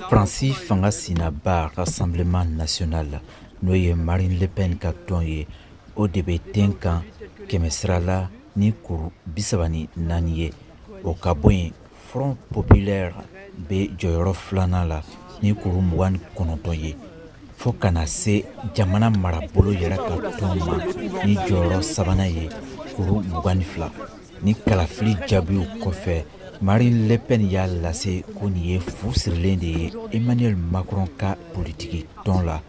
Faransi fanga sinaba Rassemblement National, n'o ye Marine Le Pen ka tɔn ye, o de bɛ ten kan kɛmɛsira la ni kuru 34 ye. O ka bɔ yen, Front Populaire bɛ jɔyɔrɔ filanan la ni kuru 29 ye, fo ka na se jamana marabolo yɛrɛ ka tɔn ma ni jɔyɔrɔ sabanan ye, kuru 22. Ni kalafili jaabiw kɔfɛ, Marine Le Pen y'a lase ko nin ye fu sirilen de ye Emmanuel Macron ka politiki tɔn la.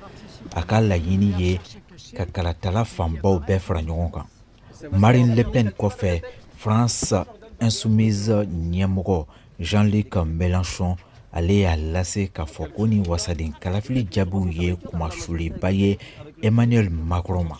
A ka laɲini ye ka kalatala fanbaw bɛɛ fara ɲɔgɔn kan. Marine Le Pen kɔfɛ, France Insoumise ɲɛmɔgɔ Jean-Luc Mélenchon, ale y'a lase k'a fɔ ko ni wasaden kalafili jaabiw ye kunmasuuliba ye Emmanuel Macron ma.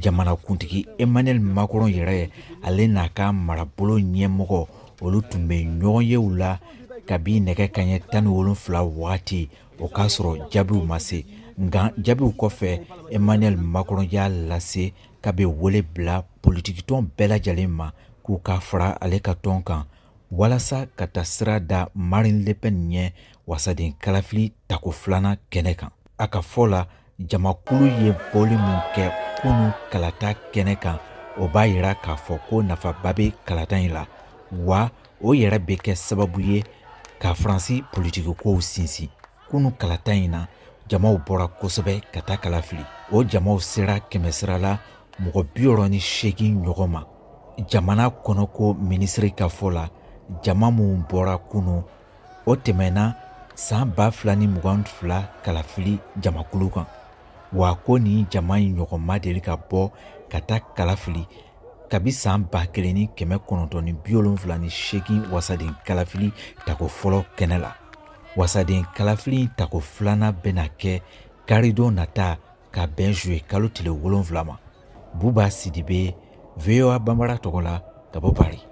Jamanakuntigi Emmanuel Macron yɛrɛ, ale n'a ka marabolo ɲɛmɔgɔ, olu tun bɛ ɲɔgɔnyew la kabi nɛgɛ kaɲɛ 17 wagati, o k'a sɔrɔ jaabiw ma se. Nka jaabiw kɔfɛ, Emmanuel Macron y'a lase k'a bɛ wele bila politikitɔn bɛɛ lajɛlen ma k'u ka fara ale ka tɔn kan walasa ka taa sira da Marine Le Pen ɲɛ wasaden kalafili tako filanan kɛnɛ kan. A ka fɔ la, jamakulu ye bɔli min kɛ kunun kalata kɛnɛ kan, o b'a yira k'a fɔ ko nafaba bɛ kalata in la, wa o yɛrɛ bɛ kɛ sababu ye ka Faransi politikikow sinsin. Kunun kalata in na, jamaw bɔra kosɛbɛ ka taa kala fili. O jamaw sera kɛmɛsira la mɔgɔ 68 ɲɔgɔn ma. Jamana kɔnɔko minisiri ka fɔ la, jama minnu bɔra kunun, o tɛmɛna san 2022 kalafili jamakulu kan, wa ko nin jama in ɲɔgɔn ma deli ka bɔ ka taa kala fili kabi san 1978 wasaden kalafili tako fɔlɔ kɛnɛ la. Wasaden kalafili tako filanan bɛna kɛ karidon nata ka bɛn zuye kalo tile 7 ma. Buba Sidibe, VOA Banbara tɔgɔ la, ka bɔ Paris.